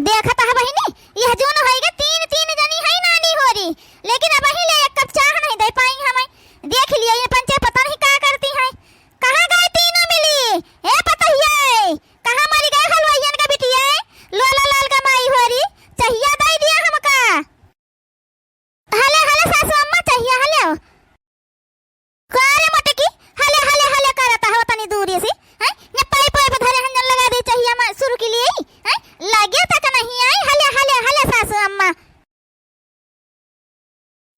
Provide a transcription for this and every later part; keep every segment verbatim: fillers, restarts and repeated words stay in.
देखत ह बहिनी, यह जून होइगे, तीन, तीन जनी है नानी होरी, लेकिन अबहीं ले एक कप चाह नहीं दे पाई हमें। देख लियो ये पंचे पता नहीं का करती हैं। कहाँ गए तीनों मिली? ए पतहिए, कहाँ मरी गए हलवाइयन का बिटिया? लोला लाल का माई होरी, चहिया दे दिया हमका। हले, हले सासू अम्मा, चहिया हले। का रे मोटकी, हले, हले, हले करत हो तनी दूरी से, हैं? ये पाइप, पाइप धरे हन जन लगा दे चहिया मा सुरु के लिए, हैं? लगे तक नहीं आई, हले, हले, हले सासू अम्मा।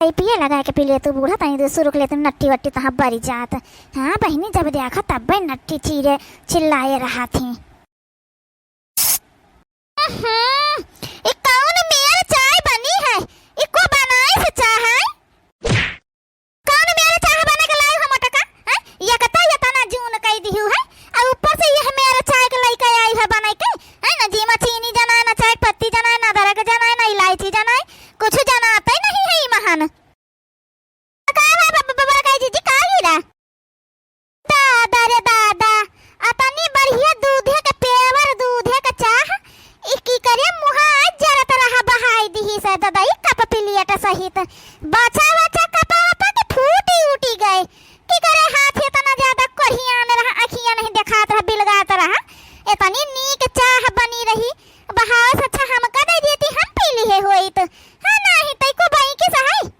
पाइपिया लगा के पी ले तू बूढ़ा, तनी दूर सुरु के लिए तू नट्टी वट्टी तहाँ बरी जात। हाँ बहिनी, जब देखा तब नट्टी चीरे चिल्लाए रहा थी। हम्म, ई कौन मेर चाय बनी है? ई को बनाइस चाह है? कौन मेर चाह बने के लाई हो मोटका? हैं? ये कता ये तना जून कई दिहु है? आ ऊपर से यह मेर चाय के लइका आई है बने के? हैं ना, जीमा चीनी जनाए, ना चाय पत्ती जनाए, ना अदरक जनाए, ना इलायची जनाए, कुछ जनाते नहीं है ई महान। का बा-, बा-, बा-, बड़का जीजी, का गिरा? दादा रे दादा, अतनी बढ़िया दूधे के पेवर, दूधे के चाह, ई की करे मुहा आज जरत रहा बहाई दिहिस दादा, ई कप प्लेट सहित। बचा बचा कप वप के फूटी उटी गए। की करे हाथ इतना ज्यादा कोढ़ियान रहा, अखियाँ नहीं देखात रहा, बिलगात रहा। इतनी नीक चाह बनी रही, बहाव से अच्छा हमका दे देती, हम पी लिहे होइत। हाँ, नाही तई को बई के सहाय।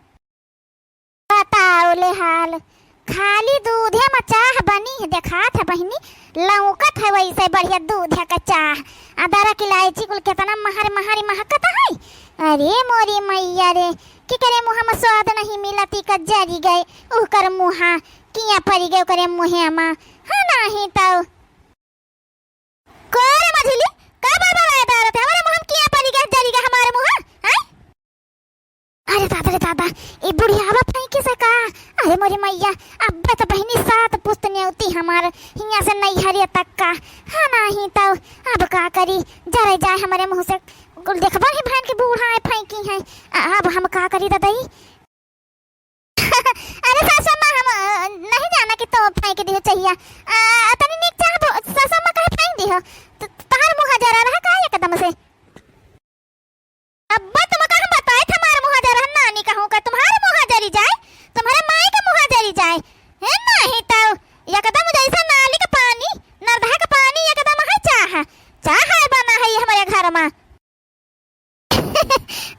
बताओ ले हाल, खाली दूधे में चाह बनी है, देखात है बहिनी, लौकत है वैसे बढ़िया दूधे का चाह। अदरक इलायची कुल केतना महर महर महकत है। अरे मोरी मैया रे, की करे मुँह में स्वाद नहीं मिलती का जरी गए, उहकर मुँहा किया परी गए ओकरे मुँहे में। हाँ नाही तौ। का रे मझिली, का बड़बड़ाए डारत है? हमरे मुँह में किया परी गए, जरी गए हमारे मुँह, हैं? अरे दादा रे दादा, ई बुढ़ियावा फेंकी से का? अरे मोरी मैया, अब्बे तो बहिनी सात पुस्त नेवती हमार हियाँ से नैहरिया तक का। हाँ नाही तौ, अब का करी, जरे जाए हमरे मुँह से, कुल देखबा ही बहन के बूढ़ा है फेंकी है। अ-, अब हम का करी ददई? अरे सासू अम्मा, हम, अ, नहीं जाना कि तो फेंक दिहो चहिया। अ, तनी नीक चाह बो-, सासू अम्मा काहे फेंक दिहो? त-, तहार मुँह जरा रहा का एकदम से? अब्बा तुमका हम बताए थे हमार मुँह जरा, हम नानी कहूँ का तुम्हार मुँह जरी जाए, तुम्हारे माई का मुँह जरी जाए। हे नहीं तो एकदम जैसे नाली का पानी, नरदहा का पानी एकदम है चाह। चाह है बना है ये हमारे घर में।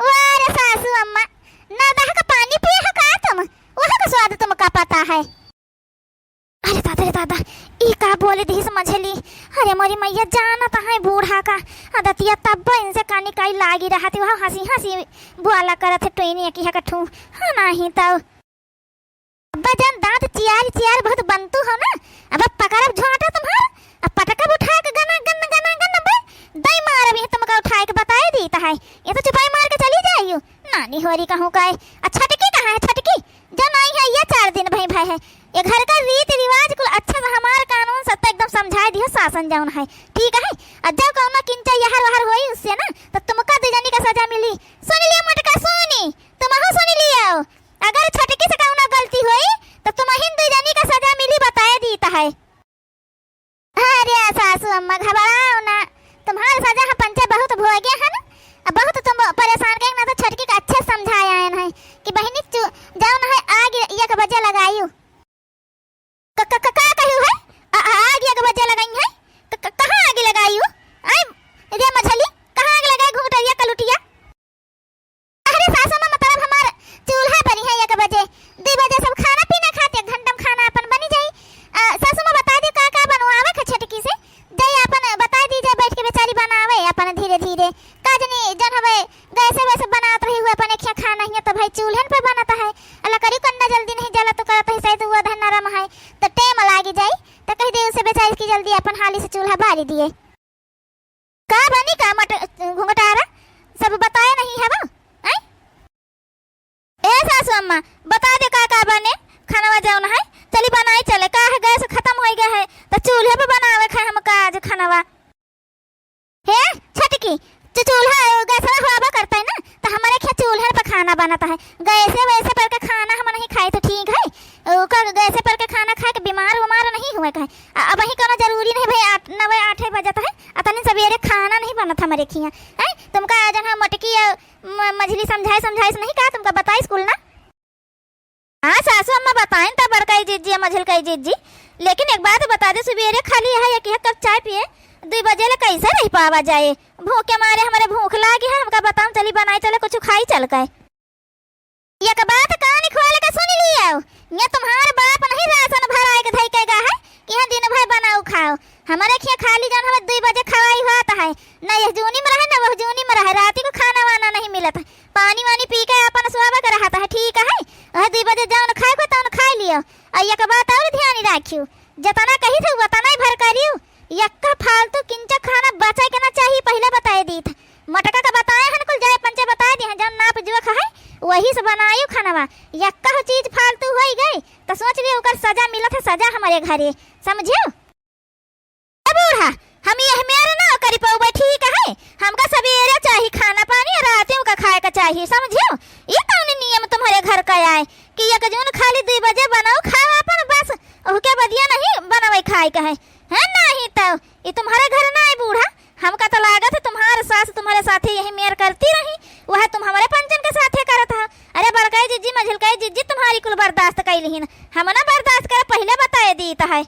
वाह रे सासू अम्मा, नरदहा का पानी पिए हो का तुम? वहाँ का स्वाद तुमका पता है? अरे दादा रे दादा, ई का बोले दिहिस मझली? अरे मोरी मैया, जानत है बूढ़ा का आदतिया, तब इनसे कानी काई लागी रहत है, वह हँसी हँसी बुआला करत है टोइनी की हकठू। हाँ नाही तौ। अब्बा जन दाँत चियार चियार बहुत बनतू हो ना, अब पकड़ब झोंटा तुम्हार, अब पटकब उठाए के गना गन गना गन, अब्बे दई मारब, ये तुमका उठाए के बताए दीत है, ये तो चुपाई मार के चली जाइयो। नानी होरी कहूँ का है, आ छटकी कहाँ है छटकी? जन आई है ये चार दिन भई भए है, ये घर का रीति रिवाज कुल अच्छा से हमार कानून सब तो एकदम समझाए दिहो सासन जौन है, ठीक है? आ जब कौनो किंचा यहर वहर होई उससे ना, तो तुमका दू जनी का सजा मिली। सुन लियो मोटका, सुनी, तुमहू सुन लियो। अगर छटकी से कौनो गलती होई, तो तुमहिन दू जनी का सजा मिली, बताए दीत है। अरे सासू अम्मा, घबराओ ना, तुम्हार सजा हम पंचे बहुत भोगे हन, अब बहुत तुम परेशान के ना, तो छटकी का अच्छे समझाए आयन है कि बहिनी चु-, जौन है आग एक बजे लगायू। क-, क-, क-, का कहू है? आ, आ, आग एक बजे लगाई है? क-, क-, कहाँ आग लगाई हो? आई, रे मझली, कहाँ आग लगाई घुघटरिया कलुटिया? अरे सासू माँ, मतलब हमार चूल्हा बनी है एक बजे, दू बजे सब खाना पीना खाते, एक घंटा में खाना अपन बनी जाई। आ, सासू माँ बता दे का का बनवावे के छटकी से, जाई अपन बता दी, जाई बैठ के बेचारी बनावे अपन धीरे धीरे। का जनी जन हवे गैसे वैसे बनात रही हुए अपन एक खाना हिया तो भाई चूल्हन पे बनत है। आ लकड़ी कंडा जल्दी नहीं जला तो करत है, शायद वो अधन नरम है तो टेम लागी जाई। तो कह दे उसे बेचारी की जल्दी अपन हाली से चूल्हा बारी दिए। का बनी का मट-, घुंघटारा? सब बताए नहीं है वो, हैं? ए सासू अम्मा, बता दे का का बने? खानवा जौन है, चली बनाई चले। का है गैस खतम होई गया है, तो चूल्हे पे बनावे खाए हम का आज खानवा। हे छटकी, तू चूल्हा, गैसवा होबा करता है ना, तो हमारे खे चूल्हे पे खाना बनता है। गैसे वैसे पर के खाना हम नहीं खाए तो ठीक है, ओकर गैसे पर के खाना खाए के बीमार उमार नहीं हुए कहे। आ, अब ही कोनो जरूरी नहीं भाई, आठ, नवे आठे बजत है, अतनी सवेरे खाना नहीं बनत हमारे खिया। हैं? तुमका जन हम मोटकी अउ म-, मझिली समझाए, समझाए से नहीं कहा, तुमका बताइस कुल ना। हाँ सासू अम्मा बताइन त बड़कई जिज्जी, मझिलकई जिज्जी, लेकिन एक बात बता दे, सुबेरे खाली यह एक, एक कप चाय पिए, दुई बजे ले कैसे रह पावा जाए? भूख के मारे हमरे भूख लागी है, हमका बताओ, चली बनाई चले, कुछ खाई चल के। एक बात कान खोल के सुन लियो, ये तुम्हार बाप नहीं राशन भराए के धई के गा है कि यहाँ दिन भर बनाओ खाओ। हमरे खिया खाली जौन हमें दुई बजे खवाई होत है, न यह जूनी में रहे, न वह जूनी में रहे, राती को खाना वाना नहीं मिलत है, पानी वानी पी के अपन सोवे के रहत है, ठीक है? वह दुई बजे जौन खाए को तौन खाई लियो। और एक बात और ध्यान राखियो, जतना कही थे उतना ही भर करियो, यक्का फालतू किंचा खाना बचाए के ना चाहिए, पहले बताए दीत। मोटका का बताए हन कुल, जाए पंचे बताए दी हैं, जौन नाप जोख है वही से बनायु खानवा। यक्का हो चीज फालतू होई गई तो सोच लियो ओकर सजा मिलत है, सजा हमरे घरे, समझियो? ए बूढ़ा, हम यह मेर ना करी पउबे, ठीक है? हमका सबेरे चाही खाना पानी, रातियों का खाए का चाही, समझियो? ये कौन नियम तुम्हारे घर का आए कि एक जून खाली दुई बजे बनाओ खाओ अपन बस, ओके बदिया नहीं बनावे खाए का है? हैं, नहीं तो ये तुम्हारे घर ना आए बूढ़ा, हमका तो लागत है तुम्हारे सास तुम्हारे साथे यही मेर करती रही, वह तुम हमारे पंचन के साथे करत हो। अरे बड़काई जिज्जी, मझिलकाई जिज्जी, तुम्हारी कुल बर्दाश्त कैली ही ना, हम ना बर्दाश्त करे, पहले बताए दीत है।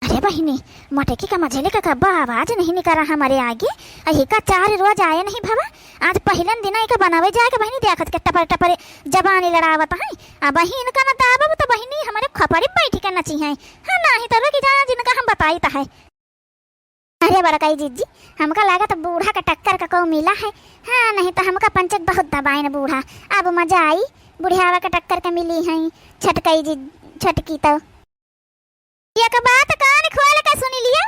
अरे बहिनी, मोटकी का मझिली का कब्बा आवाज नहीं निकला हमारे आगे। अही का चार रोज आए नहीं भवा, आज पहिलन दिन इका बनावे जाए के बहिनी देखत के टपर टपर जबानी लड़ावत है। अब बहिन का न दाबब तो बहिनी हमारे खपड़ी बैठ के नची है। हाँ, नाही तो रुकी जाए जिनका हम बताई तो है। अरे बड़काई जिज्जी, हमका लागत बूढ़ा का टक्कर का को मिला है। हाँ, नहीं तो हमका पंचक बहुत दबाइन बूढ़ा। अब मजा आई, बुढ़ियावा का टक्कर का मिली है। छटकाई जी, छटकी तो एक बात कान खोल के सुन लियो,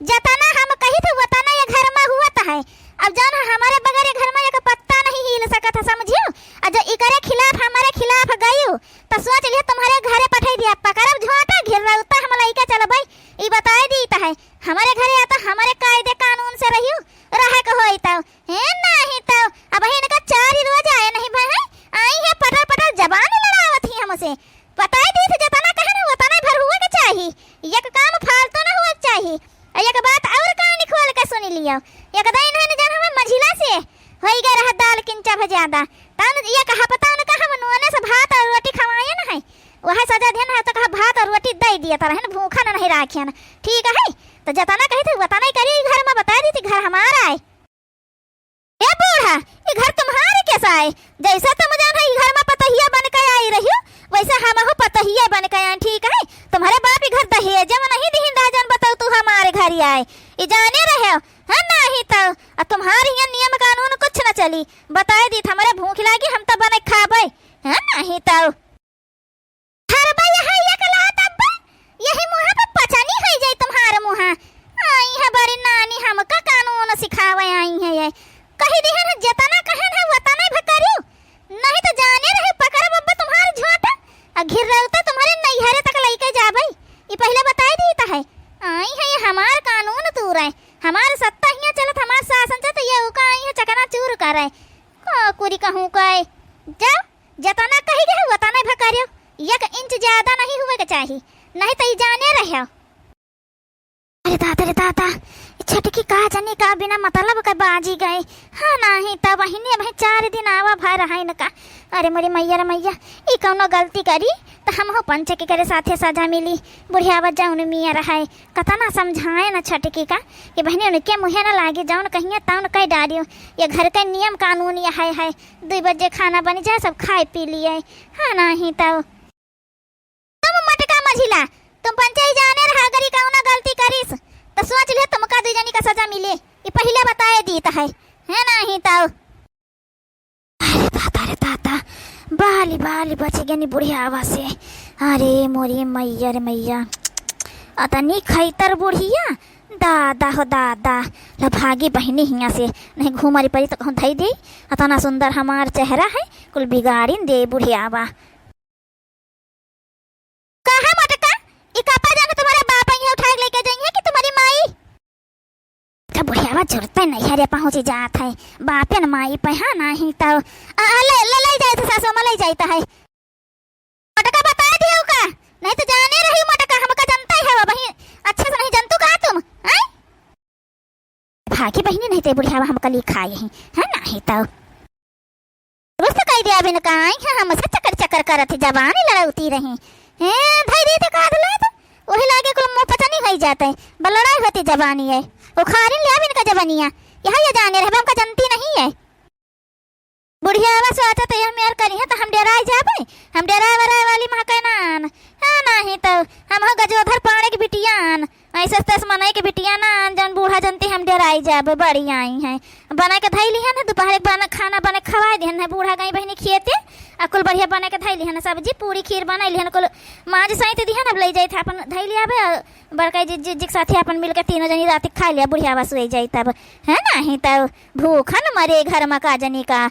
जतना हम कही थे वतना ये घर में हुआ तो है। अब जौन हमारे बगैर ये घर में एक पत्ता नहीं हिल सकत है, समझियो? और जो इकरे खिलाफ हमारे खिलाफ गयू तो सोच लियो तुम्हारे घरे पठाई दिया, पकड़ब झोंटा घिरौता हम लइके चलबई, ई बताए दीत है। हमारे घरे आता हमारे कायदे कानून से रहियो, रहे के होई तो। हे नाही तो, अब इनका चार रोज आए नहीं भाई, आई है पटर पटर जबान लड़ावत ही हमसे। बताई दीत, जतना कहे ना उतना भर हुआ के चाही, एक काम फालतू ना हुआ के चाही। और एक बात और कान खोल के सुन लियो, एक दिन इन्हें जन हमें मझिला से होई गए रहा दाल किंचा भजादा, तन एक हफ्ता उनका हम नूने से भात और रोटी खवाए ना है, वह सजा देन है तो कहा भात और रोटी दे दिया तरह भूखा न नहीं राखियन, ठीक है? तो जतना कही थे उतना ही करी, घर में बता दी थी घर हमारा है। ए बूढ़ा, ई घर तुम्हारे कैसा है? जैसे तुम जान है, ई घर में पतहिया बन के आई रही हो, वैसे हमहू पतहिया बन के आए, ठीक है? तुम्हारे बाप ई घर दहेज में नहीं दिहिन रहा, जौन बताओ तू हमारे घर ही आए, ई जाने रहे हो, हाँ? नहीं तो, आ तुम्हारे यहाँ नियम कानून कुछ न चली, बताए दी, हमारे भूख लागी, हम तो बने खाबे, हाँ? नहीं तो। हरबा यहाँ एक लात अब्बा, यही मुँहा पे पचनी होई जाई तुम्हार मुँहा। आई है बड़ी नानी, हमका कानून सिखावे आई है ये। कही दिहन है, जेतना कहन है, वतना भकरियो। नहीं तो जाने रहे, पकड़ बब्बा तुम्हार झोंटा। आ घिरौता तुम्हारे नैहरे तक लइके जाबे। ई पहले बताई दी तो है। आई है ये हमार कानून तूरे। हमार सत्ता हियाँ चलत, हमार शासन चलत, ये ओका आई है चकनाचूर करे। का कुरी कहूँ का है। जाओ, जतना कही गए, वतना भकरियो, एक इंच ज्यादा नहीं हुए के चाही, नहीं तो ई जाने रहो। अरे दादा रे दादा, ई छटकी का जाने का बिना मतलब के बाजी गए। हाँ, नहीं तो बहिनी, अबहीं चार दिन आवा भर है इनका। अरे मोरी मैया रे मैया, ई कौनो गलती करी तो हमहू पंच के करे साथे सजा मिली। बुढ़ियावा जौन मिया रहे, कतना समझाए न छटकी का कि बहिनी उनके मुँहे न लागे, जौन कहिए तौन कह डारियो। ये घर के नियम कानून ये है, है दुई बजे खाना बनी जाए, सब खाए पी लिए। हाँ, नहीं तो। तुम मोटका मझिला, तुम पंचई जाने रहा, अगर ई कौनो गलती करिस, तो सोच लियो तुमका दुई जनी का सजा मिले। ई पहिले बताए दीत है, है नहीं तो। अरे दादा रे दादा, बाली बाली बच गनी बुढ़ियावा से। अरे मोरी मैया रे मैया, अतनी खैतर बुढ़िया, दादा हो दादा। ल भागी बहिनी हियाँ से, नहीं घूमरी परी तो कहूँ धई दे। अतना सुंदर हमार चेहरा है, कुल बिगाड़िन दे बुढ़ियावा। कहा मोटका, ई कपा जाने तुम्हारे बाप आई है उठा के लेके जाई है कि तुम्हारी माई? तो बुढ़ियावा जुरते नहीं है रे, पहुँची जात है बापे न माई पे, हाँ नहीं तो। आ, आ, ले, ले, ले जाए तो सासू माँ ले जाए तो है। मोटका बता दियो का, नहीं तो जाने रही मोटका, हमका जनता ही है वो बहिन, अच्छे से नहीं जनतू का तुम, हैं? भागी बहिनी, नहीं ते बुढ़ियावा हमका ली खाए ही, है नाही तो। रोज तो कह दिया बिन काई है, हमसे चकर चकर करत ही, जबानी लड़ौती रही। हे, धई दी ते काद ले तो, वही लागे कुल मुँह पचनी होई जाते, बलड़ाई होती जबानी है। उखारिन लिया बिन का जबानिया, यह ये जाने रहे, हमका जनती नहीं है। बुढ़ियावा सोचत है, हम यार करी है तो हम डेराई जाबे, हम डेराए वराए वाली महके नान, है नाही तो हम हो गजोधर पाड़े के बिटियान। ऐसे तस मनई के बिटिया ना, जौन बूढ़ा जनती हम डेराई जाबे, बड़ी आई हैं। बना के धई लिहन है, दुपहर के बना, खाना बना के खवाई दिहन है, बूढ़ा गई बहिनी खेते, आ कुल बढ़िया बना के धई लिहन है, सब्जी, पूरी, खीर बनाई लिहन, कुल माज सैत दिहन, अब ले जाइत है, अपन धई लियाबे, आ बड़का जिज्जी, जिज्जी के साथे अपन मिलके तीनों जनी रात खा लिया, बुढ़ियावा सोई जाई तब, है नाही तब भूखन मरे घर में का जनी का।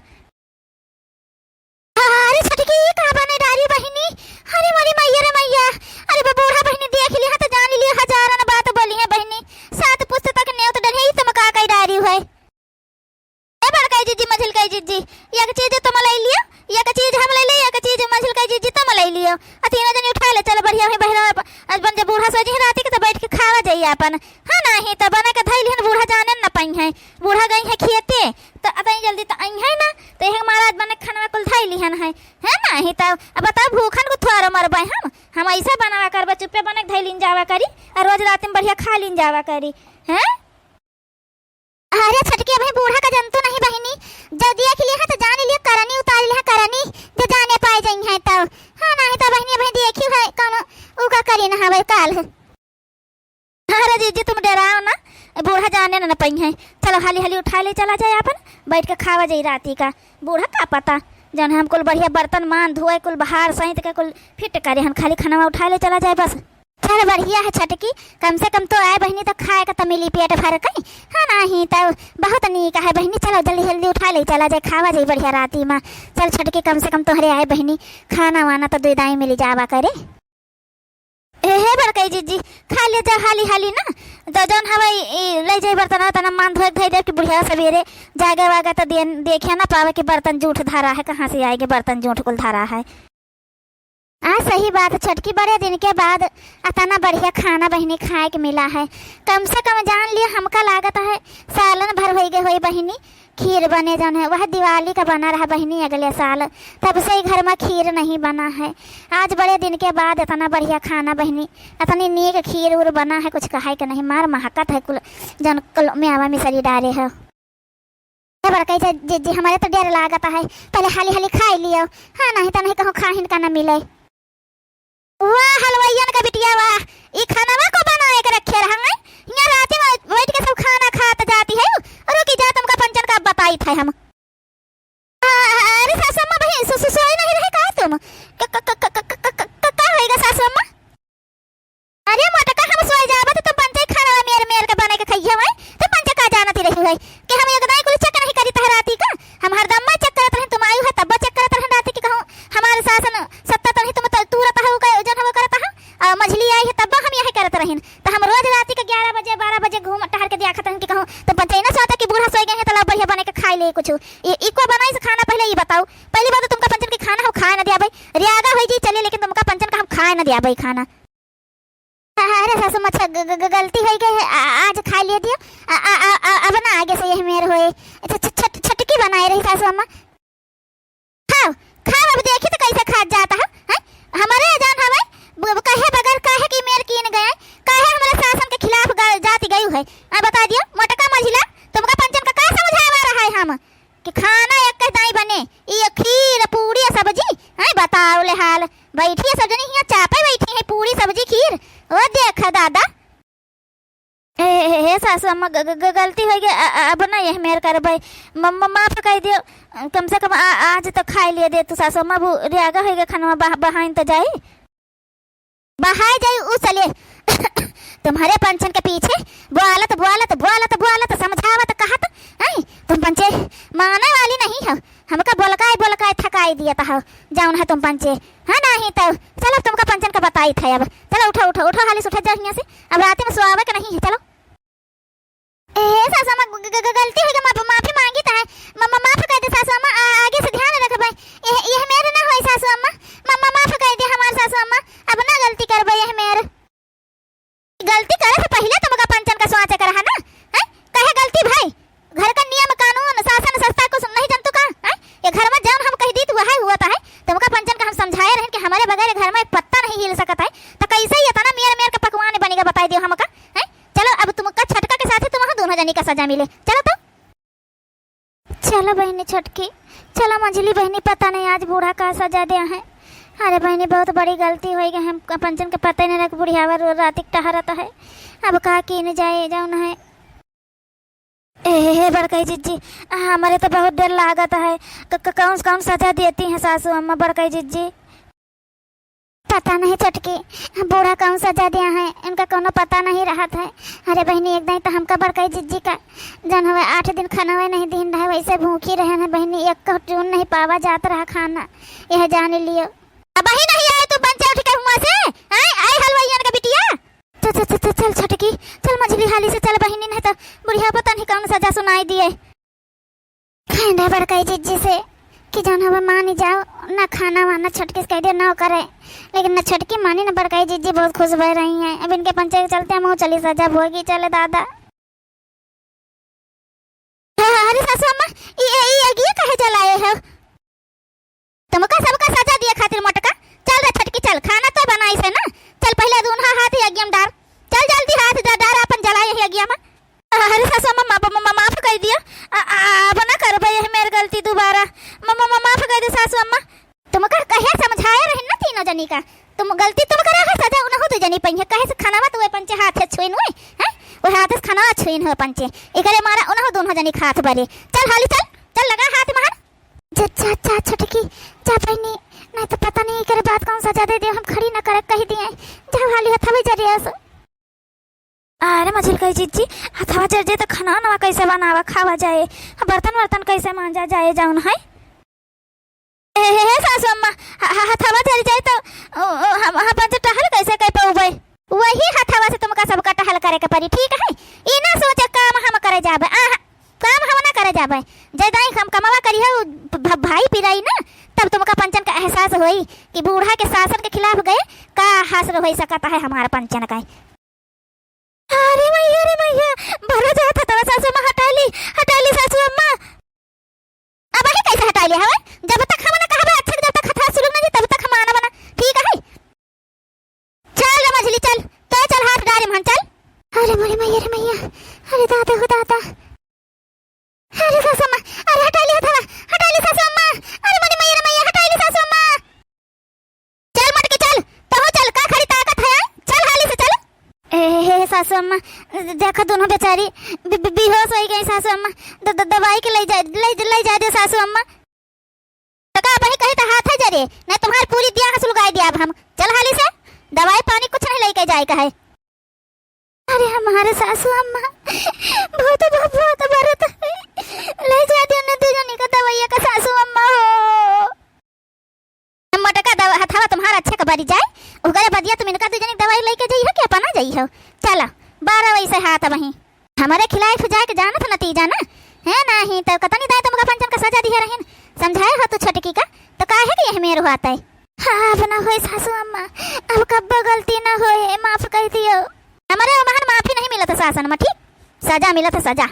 अरे छोटकी, ई का बने डारी बहिनी? अरे मोरी मैया रे मैया, अरे बा बूढ़ा बहिनी देख लिया तो जान लिया, हजारन बात बोली है बहिनी। सात पुस्त तक नेवत डरिया, ई तुम का कई डारी है? ए बड़का जिज्जी, मझिल कई जिज्जी, एक चीज तुम ले लियो, एक चीज हम ले ले, एक चीज मझिल कई जिज्जी तुम ले लियो। आ तीनों जनी उठा ले, चल बढ़िया है बहिरा, अपन जब बूढ़ा सो जी राती के तो बैठ के खावा जाइए अपन। हाँ नाही तो बना के धई लिहन, बूढ़ा जाने न पाई है, बूढ़ा गई है खेते, तो अतई जल्दी तो आई है ना, तो यह महाराज बने खाना कुल धई लिहन है, है नाही तो अब बताओ भूखन को थोड़ा मरबे हम, हम ऐसे बनावा करबे, चुप्पे बने के धई लीन जावा करी, और रोज रात में बढ़िया खा लीन जावा करी, हैं? अरे छोटकी, अभी बूढ़ा का जनतू नहीं बहिनी, जो देख लिया है तो जान लिया, करनी उतार लिया, करनी जो जाने पाए जाई है तो। हाँ नाही तो बहिनी, अभी देखी है कौन उका करी ना हवे काल। अरे जिज्जी, तुम डेराओ ना, बूढ़ा जाने ना, ना पई है। चलो हाली हाली उठा ले चला जाए, अपन बैठ के खावा जाई राती का। बूढ़ा का पता, जौन हम कुल बढ़िया बर्तन मान धोए, कुल बहार सैत के कुल फिट करे हन, खाली खाना उठा ले चला जाए बस। चल बढ़िया है छोटकी, कम से कम तो आए बहिनी तो खाए के तो मिली पेट भर के, है नाही तो बहुत नीक है बहिनी। चलो जल्दी जल्दी उठा ले चला जाए, खावा जाई बढ़िया राती में। चल छोटकी, कम से कम तोहरे आए बहिनी खाना वाना तो दुई दाई मिली जावा करे। ए, हे बड़कई जिज्जी, खा ले जा हाली हाली ना। तो जौन हवा ई, ई ले जाई बर्तन, तना मान धोए के धई दे कि बुढ़िया सवेरे जागे वागे तो देन, देखे ना पावे कि बर्तन जूठ धरा है, कहाँ से आएगे बर्तन जूठ कुल धरा है। आ, सही बात छोटकी, बड़े दिन के बाद अतना बढ़िया खाना बहिनी खाए के मिला है। कम से कम जान लिया, हमका लागत है सालन भर होई गए होई बहिनी, खीर बने जौन है, वह दिवाली का बना रहा बहिनी अगले साल, तब से ही घर में खीर नहीं बना है। आज बड़े दिन के बाद इतना बढ़िया खाना बहिनी, इतनी नीक खीर उर बना है, कुछ कहे के नहीं, मार महकत है कुल, जौन कुल मेवा मिसरी डारे है। ए बड़कई जिज्जी, हमारे तो डर लागत है, पहले हाली हाली खाई लियो, हाँ, नहीं तो नहीं कहूँ खाहिन का ना मिले। वाह हलवाइयन का बिटिया वाह, ई खानवा को बनाए के रखे रहंगे। यहाँ रात में बैठ के सब खाना खात जाती है। रुकी जा, तुमका पंचन का बताई थे हम। आ, अरे सासू अम्मा, भाई सो, सो, सोए नहीं रहे का तुम? क-, क-, का होएगा सासू अम्मा? अरे मोटका, हम सोए जाबे तो तुम पंचे खाना मेर मेर के बने के खइहे हुए। तुम पंचे का जानती रही हुए कि हम एक दाई कुल चेक नहीं करी तहराती का? हम हरदम्मा चेक करत रहे, तुम आयु है तब्बा चेक करत रहे राती के कहूँ हमारे सासन सत्ता तो नहीं, तुम तो तू रहता है, जन वो करता है। आ, मझली आई है तब्बा हम यही करत रहिन। तो हम रोज राती के ग्यारह बजे, बारह बजे घूम टहर के दिया खतन कि कहूँ तो पंचे ना सोता कि बूढ़ा सोए गए हैं तो लाओ बढ़िया बने के खाए ले कुछ। ये इको बनाई से खाना पहले ये बताओ, पहली बात तो तुमका पंचन के खाना हम खाए ना दिया भाई, रियागा होई जी चलिए, लेकिन तुमका पंचन का हम खाए ना दिया भाई खाना। अरे सासू अम्मा, अच्छा, ग-, ग-, ग-, गलती होई गई है, आ-, आज खा लिए दियो, आ-, आ-, आ-, आ-, अब ना आगे से यही मेर होए। अच्छा, छ-, छट-, छटकी बनाए रही सासू अम्मा। खाओ, खाओ, अब देखी तो कैसे खात जाता है, हैं? हमारे जान हवे, ब-, ब-, कहे बगैर काहे की मेर कीन गए, काहे हमारे सासन के खिलाफ ग-, जाती गई है, आ, बता दियो, मोटका मझिला, तुमका पंचन का का समझावा रहा है हम? कि खाना एक दाई बने, ई खीर, पूड़ी, सब्जी, हैं, बताओ ले हाल। बैठी है सब जनी हियाँ चापे बैठी हैं, पूड़ी, सब्जी, खीर। ओ देख दादा। ए, ए, ए, सासू अम्मा, ग-, ग-, ग-, गलती होई गई, अ-, अ-, अब ना यह मेर करबै। म-, म-, माफ कर दियो, कम से कम आ-, आज तो खाई लिए दे तू सासू अम्मा, अब रियागा होई गई खाना बहा-, बहाइन तो जाई। बहाए जाई उ चले। तुम्हरे पंचन के पीछे बोलत, बोलत, बोलत, बोलत, समझावत, कहत, हैं? तुम पंचे माने वाली नहीं हो। हमका बोलकाए, बोलकाए थकाई दियत हो। जौन है तुम पंचे, है नहीं तो। चलो तुमका पंचन का बताई थे अब। चलो उठो, उठो, उठो, हाली से उठो जाओ हियाँ से। अब रात में सोआवे के नहीं है, चलो। ए, सासू अम्मा, ग-, ग-, ग-, गलती होई गई, माफ, माफी मांगी त है। म-, म-, माफ कर दे सासू अम्मा, आ-, आगे से ध्यान रखबे। ए, यह मेर ना होई सासू अम्मा। म-, म-, माफ कर दे हमार सासू अम्मा, अब ना गलती करबे यह मेर। गलती करे से पहिले तुमका पंचन का सोचे के रहा ना, हैं? काहे गलती भई मिले। चलो तो। चलो बहिनी छोटकी, चलो मझली बहिनी, पता नहीं आज बूढ़ा का सजा दे हैं। अरे बहिनी, बहुत बड़ी गलती होइ गै, हम पंचन के पता ही नहीं रख, बुढ़ियावा रो रात के टहरत है। अब का कीन जाए, जौन है। ए, हे, हे, बड़कई जिज्जी, हमरे तो बहुत डर लागत है। क-, क-, कौन, कौन सजा देती हैं सासू अम्मा बड़कई जिज्जी? पता नहीं छोटकी, बूढ़ा कौन सजा दिया है, इनका कौनो पता नहीं रहत है। अरे बहिनी, एक दाई तो हमका बड़कई जिज्जी का जौन हवे आठ दिन खाना नहीं दीन रहे, वैसे भूखी रहे हैं बहिनी, एक चून नहीं पावा जात रहा खाना, यह जान लियो। अबहीं नहीं आए तू पंचे उठ के हुआँ से, हैं? आए हलवाइयन का बिटिया। चल, चल, चल, चल, चल छोटकी, चल मझली हाली से चल बहिनी, नहीं तो बुढ़िया पता नहीं कौन सजा सुनाई दिए। कहि दे बड़कई जिज्जी से कि जौन हवे मानी जाओ, ना खाना वाना छोटकी से कहि दे, ना करे। लेकिन ना छोटकी मानी, ना बड़कई जिज्जी बहुत खुश भय रही हैं। अब इनके पंचे के चलते हम चली सजा भोगी, चले दादा। हाँ, हाँ, अरे सासू अम्मा, ई, ई, ई अगिया काहे जलाए हो? तुमका सबका सजा दिए खातिर मोटका। चल रे छोटकी चल, खाना तो बनाई से ना। चल पहिले दूनहा हाथ ही अगिया में डार। चल जल्दी हाथ डा-, डार अपन जला यही अगिया में। अरे सासू अम्मा, मा-, मा-, मा-, माफ कइ दियो। आ, आ, अब ना करबे यही मेर गलती दुबारा। म-, म-, म-, माफ कइ दे सासू अम्मा। तुमका कहे समझाए रहिन ना तीनों जनी का। तुम गलती तुम करे हो, सजा उनहु दू जनी पइहें। कहे से खानावा तो वे पंचे हाथ से छुइन हुए, हैं? वे हाथ से खानावा छुइन हुए पंचे। एकरे मारा उनहु दूनों जनी खात बरे। चल हाली चल, चल लगा हाथ महर। जा, जा, जा छोटकी, जा बहिनी, नहीं तो पता नहीं एकरे बाद कौन सजा दे दे, हम खड़ी न करे कहि दिए। जा हाली हथवे जरिया से। अरे मझिलकई जिज्जी, हथवा जर जाए तो खाना वानवा कैसे बनावा खावा जाए, बर्तन वर्तन कैसे मांजा जाए जौन है? हे, हे, हे सासू अम्मा, ह-, ह-, हथवा जर जाए तो, ओ, ओ, हम, हम पंचे टहल कैसे कइ पउबे? वही हथवा से तुमका सबका टहल करे के परी, ठीक है? ई ना सोचे काम हम करे जाबे, आहा, काम हम ना करे जाबे। जय दाई हम कमावा करी है, उ भ-, भ-, भाई पिराई ना, तब तुमका पंचन का एहसास होई कि बूढ़ा के शासन के खिलाफ गए, का हासिल होई सकत है हमारा पंचन का। अरे मैया रे मैया, भरा जात हथवा सासू अम्मा, हटाई ली, हटाई ली सासू अम्मा। अबहीं कैसे हटाई ली हवे? जब तक हम ना कहबे अच्छा, जब तक हथवा सुलग ना जी, तब तक हम आना बना, ठीक है? चल रे मझली चल, तो चल हाथ डारे महन चल। अरे मोरे मैया रे मैया, अरे दादा हो दादा। अरे सासू अम्मा, अरे हटाई ली हथवा, हटाई ली सासू अम्मा। अरे मोरे मैया रे मैया, हटाई ली सासू अम्मा। चल मटकी चल, तहु चल, का खड़ी ताकत है, चल हाली से चल। ए, हे, हे, सासू अम्मा, देखो दोनों बेचारी बे-, बे-, बेहोश होइ गई सासू अम्मा, द-, द-, दवाई के लइ जा, लइ, लइ जा दे सासू अम्मा। तो का अबहीं कही तो हाथ है जरे, नहीं तुम्हार पूरी दिया सुलगाई दिया अब हम। चल हाली से, दवाई पानी कुछ नहीं लइके जाए का है। अरे हमारे सासू अम्मा, बहुत, बहुत, बहुत बरत है। लइ जा दे उन्हें दू जनी का दवाइया का सासू अम्मा हो। मोटका दवा, हथवा तुम्हारा अच्छे का बरी जाए, ओकरे बदिया तुम इनका दू जनी दवाई लइके जइहो कि अपना जइहो। चला, बारह वैसे हाथ वहीं। हमरे खिलाफ जाए के जानत नतीजा ना, है नाही तो कतनी दाई तुमका पंचन का सजा दिहे रहिन, समझाए हो तू छोटकी का, तो काहे के यह मेर हुआ तय? हाँ, अब ना होए सासू अम्मा, अब कब्बो गलती ना होए, माफ कइ दियो। हमरे ओमहन माफी नहीं मिलत सासन में, ठीक? सजा मिलत सजा।